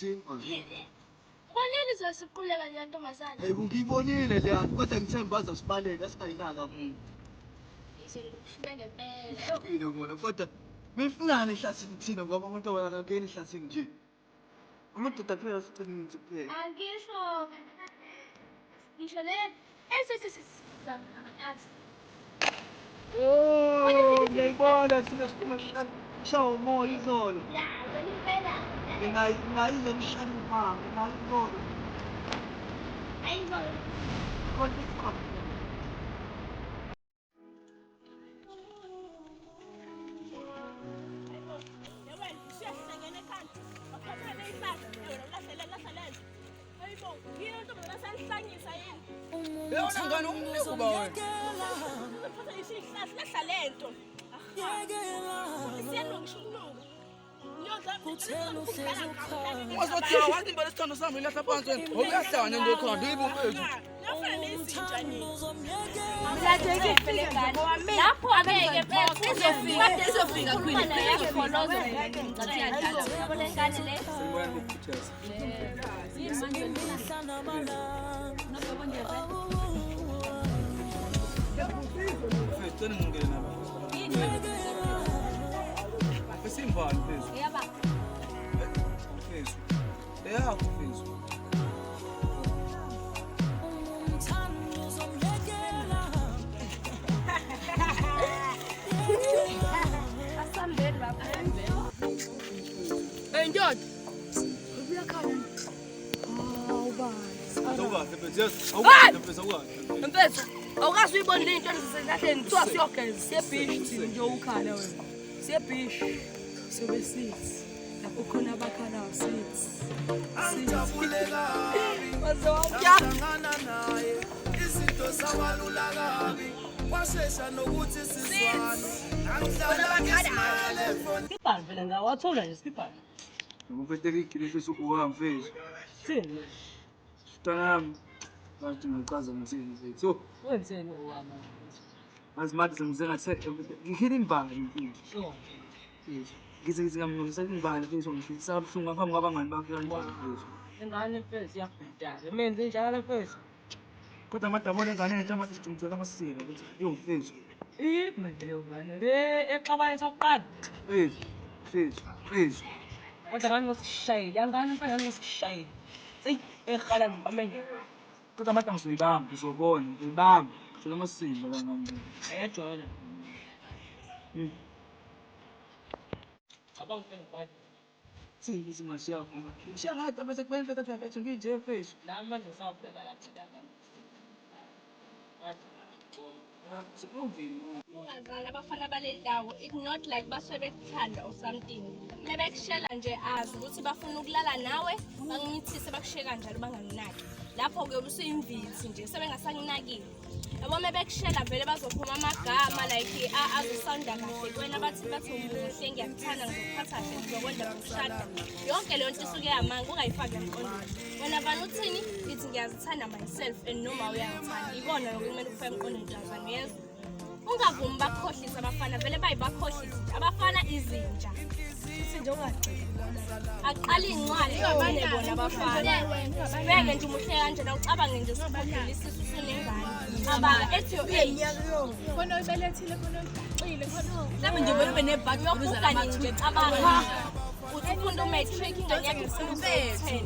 Ubonile izosiquleka leya ntombazane. Hey, ngiyibonile leya kodwa ngithemba bazosibaleka singayinaka muntu. Izokuhlube ngempela. Hlukile kona kodwa mifunani ehlathini thina ngoba umuntu akangeni ehlathini nje. Amadoda kuphela siqinile kuphela. Angisho. Ngisho le esesesesasi. Oh, ngiyayibona sine siphuma shawa umoya izolo. Ya, impela. Ngingayizwa mshana impama, ngingayibona. Ayizolo. Kodwa isikhona. Yona ngane umnike uba wena. Ungazothiwa wathi impela isithando sami ilahla phansi wena. Ngokuyahlanya into ekhanda uyibumpethu. Lapho angeke phela izofika Izofika Queen, izofoloza ngicathi yadlala. Yabona ingane le. Sanibonani bokhuthaza. Mfethu cela ngingene nabo. Esimbani mfethu. Yaba. Mfethu. Eyakho mfethu. Asambeni lapha. Hey ndoda. Awukahle mfethu. Yes. Awukahle mfethu awukahle. Mfethu, awukaze uyibone le nto ezisehlahleni kuthiwa siyogeza, siye-beach thina nje ukhala wena. Siye-beach. Sobe sithi lapho khona abakhalayo sithi. Angijabule kabi Waze wawuya. Ngahlangana naye izinto zabalula kabi kwashesha nokuthi sizwane ngangihlala ngisimele efoni Sibhali vele ngawathola nje sibhali. Mfethu ekigile mfethu uwa mfethu. Thini? Mntanami. Kanti ngichaza ngithini mfethu. So, Wenzeni owami? Ngazi manje sengize ngathe ngikhile imbali mfethu. Sure. Ngize ngize ngamlungisela imbali mfethu ngifisa kabuhlungu ngaphambi kwabangani bakhe kanjani mfethu. Ingane mfethu iyabheda. Menze njalo mfethu. Kodwa amadabona engane entsha manje sidumsela amasiko ukuthi yo mfethu. Iphi leyo ngane? Le exabanisa kuqala. Mfethu, mfethu, mfethu. Kodwa ngani ngosishayile, angani mfethu ngani ngosishayile. Seyi ehala ngibamenye. Kodwa amade ngizoyibamba ngizobona ngizoyibamba. Ngithola amasimba la ngami. Ayajwayela. Cabanga mfethu ngibani. Thini izingashiya ngoba. Ngishiya ngade bese kumele mfethu mfethu nginje mfethu. Nami manje ngisawubheka la thina. Ungazali abafana bale ndawo it's not like basuke bekuthanda or something. Mebekushela nje azi ukuthi bafuna ukulala nawe, bakumithise bakushiye kanjalo bangakunaki. Lapho-ke usuyimvithi nje sebengasakunakile. Yabo mebekushela vele bazophuma amagama like azosawunda kahle kuwena bathi bathi umuhle ngiyakuthanda ngizokuphatha kahle ngizokwenza ngokushada. Yonke leyo nto isuke yamanga ungayifaki emqondweni. Wena vane uthini? Ithi ngiyazithanda myself and noma uyangithanda. Ikona lokho kumele ukufake emqondweni ntombazane uyezwa? Ungavumi bakukhohlise abafana vele bayibakhohlise nje. Abafana izinja. Futhi nje ungagxili. Aqala iy'ncwadi ungabane bona abafana. Sibheke nje umuhle kanjena ucabange nje usukhokhela isisu usunengane. Cabanga at your age. Khona oyibelethile, khona oyibhaqile, khona Mhlawumbe nje vele ube nebhadi Uyoguga nini nje cabanga. Uthi ufunda u-matric ingane yakho ifunda u-grade 10.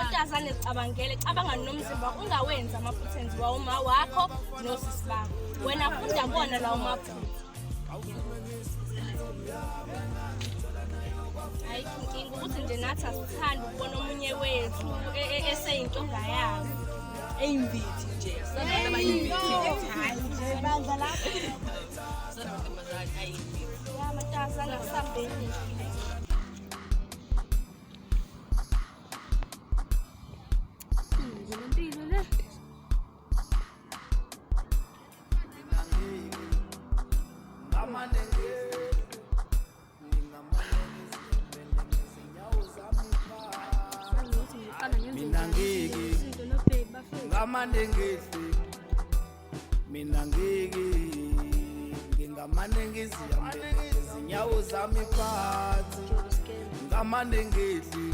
Utazane zicabangele, cabanga nomzimba wakho ungawenzi amaphutha enziwa uma wakho nosisi bakho. Wena funda kuwona lawo maphutha. Ayikho inkinga ukuthi nje nathi asithandi ukubona omunye wethu eseyinto ongayazi. Eyimbithi nje. Sabantu abayimbithi. bandla lapho. Sabantu ayimbithi. Ya matazana kusambeni. Impilo le. Ngamane ngezinyawo zami phansi. Mina ngeke ngamane ngedle mina ngeke ngingamane ngizihambele ngezinyawo zami phansi ngamane ngedle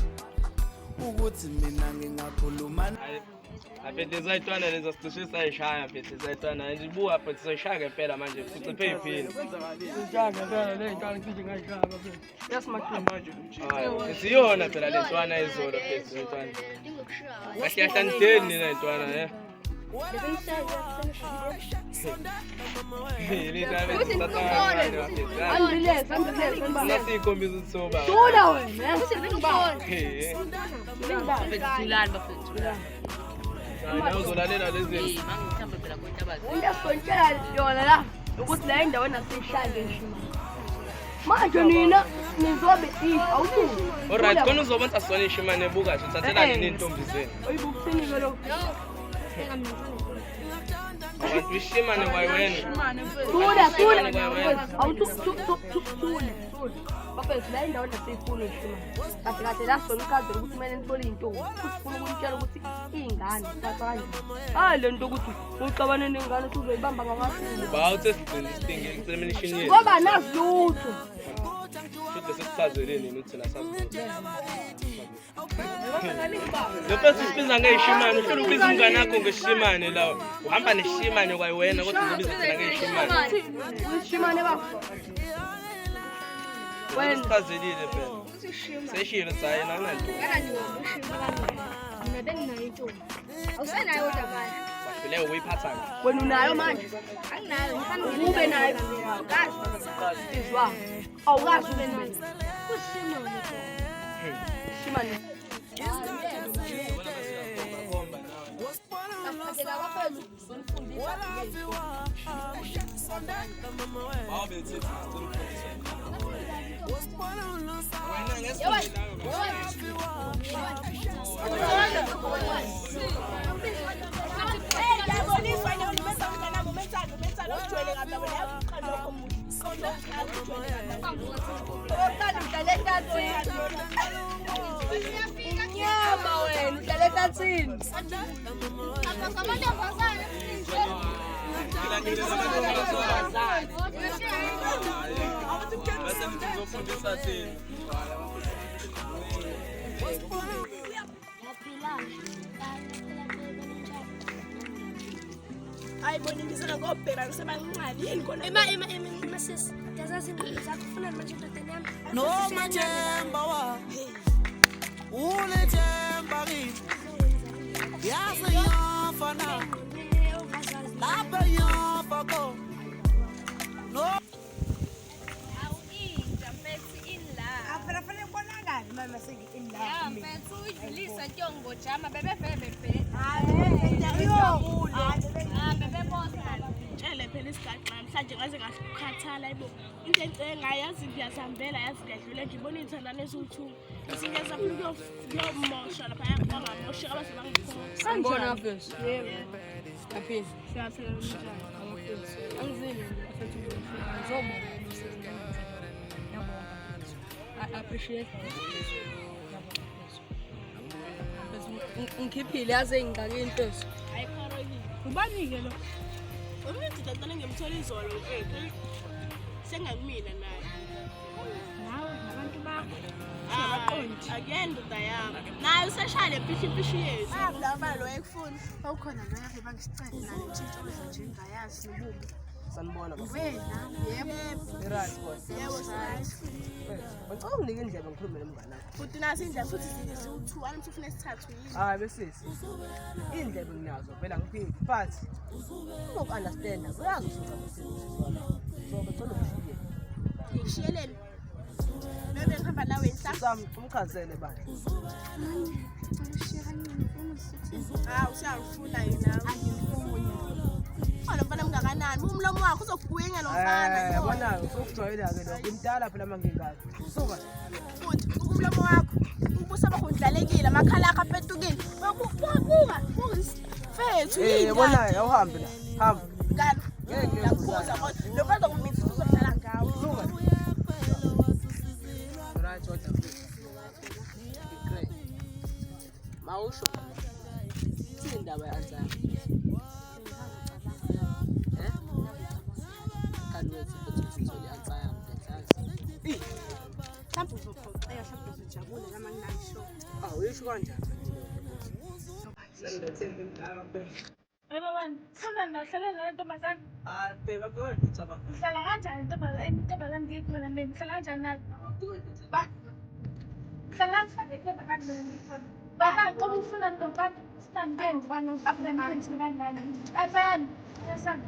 Ukuthi mina ngingakhuluma. Aphethe zayitwana lezo sicishe sayishaya phethe zayitwana nje buka phethe sayishaya ngempela manje futhi iphini. Ngishaya ngempela le ntwana cishe ngayishaya bafethu. Yes manje. Hayi, siyona phela le ntwana izolo phethe ntwana. Kahle kahle nideni nina ntwana eh. Ukuthi la endaweni asishaya nje manje nina nizobe awuthini. Alright, khona uzobona asona ishimane buka nje uthathelani nentombi zenu. Uyibukuthini ke lokho? Abantu ishimane kwayiwena. Thula thula. Awuthule. Bafethu la endaweni asifuni ishimane. Kahle kahle la sona ukhazela ukuthi kumele nithole intombi. Ufuna ukunitshela ukuthi ingane thatha kanje. Hayi le nto ukuthi uxabane nengane uthi uzoyibamba ngamasini. Ba uthe sigcina isidinge examination yethu. Ngoba nazi lutho. Futhi sesichazeleni nini ukuthi nasazi. Lo sibiza ngeshimane, ufuna ukubiza umngane wakho ngeshimane lawo. Uhamba neshimane kwayiwena kodwa uzobiza thina ngeshimane. Ishimane bafo. Wena sichazelile phela. Seshilo sayi nananto. Mina benginayo intombi. Awusenayo kodwa manje. Wahluleka ukuyiphatha kahle. Wena unayo manje? Anginayo, ngifana ube nayo. Awukazi. Izwa. Awukazi ube nayo. Kushimane. Shimane. Nyama wena uhlale ehlathini. Hayi bona ngizela ngobheka ngisebancane yini khona. Ema ema ema sis. Yazazi ingqondo zakho ufuna manje endodeni yami. No mathemba wa. Ulethemba kimi. Yazi yafana. Lapha yafa ko. No. Awu inja mfethu in love. Aphela fanele kubonakale mama sengi in love. Yeah mfethu uyidlulisa ntyongo jama bebevele bebheda. Hayi Tshele phela isigaxa namhlanje ngaze ngakhathala ayibo. Into engiceke ngayo yazi ngiyazihambela yazi ngiyadlula ngibona iy'thandane eziwu-two. Ngingeza phela ukuyomosha lapha bangamosheka baze bangiphoxa. Sanibona mfethu. Yebo. Siyaphila. Siyaphila njani? Angizile mfethu ngizobonga umsebenzi. Ngiyabonga. I appreciate. Ngiyabonga. Ngikhiphile yaze ngingxakini mfethu. Hayi Caroline. Ubani-ke lo? Umuntu dadala ngimthola izolo sengakumina naye. Nawe nabantu bakho. Singabaqondi. Again ndoda yami. Naye useshaya le mpishi mpishi yethu. Ah laba lo ekufuna. Awukhona lo yave bangisicela naye intshintsho nje ngayazi nobubi. Sanibona baba. Wena yebo. Right boss. Yebo right. Ngicela unginike indlebe ngikhulume nomngane wakho. Futhi nasi indlela futhi ziwu-two angithi ufuna isithathu yini? Hayi besisi. Indlebe nginazo vele angiphiki but uzoku-understanda uyazi ukuthi ngicabanga. So ngicela ungishiye. Ngishiyeleni. Bebe ngihamba nawe inhla. Sam umkhazele bandla. Hawu usiyangifuna yena. Angifuni. Lo mfana mngakanani? Umlomo wakho uzokugwinya lo mfana. Yabona usukujwayela-ke lokho. Ngimdala phela uma ngingaka. Suka. Futhi umlomo wakho ubuso bakho undlalekile, amakhala akho apetukile. Buka, buka fethu yini? Yabona awuhambe la. Hamba. Ngani? Ngiyakhuza kodwa lo mfana uzokumitha uzodlala ngawe. Suka. Right kodwa mfethu. Great. Mawusho. Ithini indaba ye-answer? Mhlawumbe uzophoxeka, mhlawumbe uzojabula noma ngingasho. Awu Uyisho kanjani? Wena wena, funa nahlala nale ntombazane. Hayi bheka kodwa Uhlala kanjani ntombazane? Intombazane ngikhona mina, uhlala kanjani nayo? Ba. Uhlala kanjani intombazane mina ngikhona? Ba, ngoba ufuna ntombazane, ufuna ntombi, bani, afuna ntombi, bani, bani. Afana, yasana.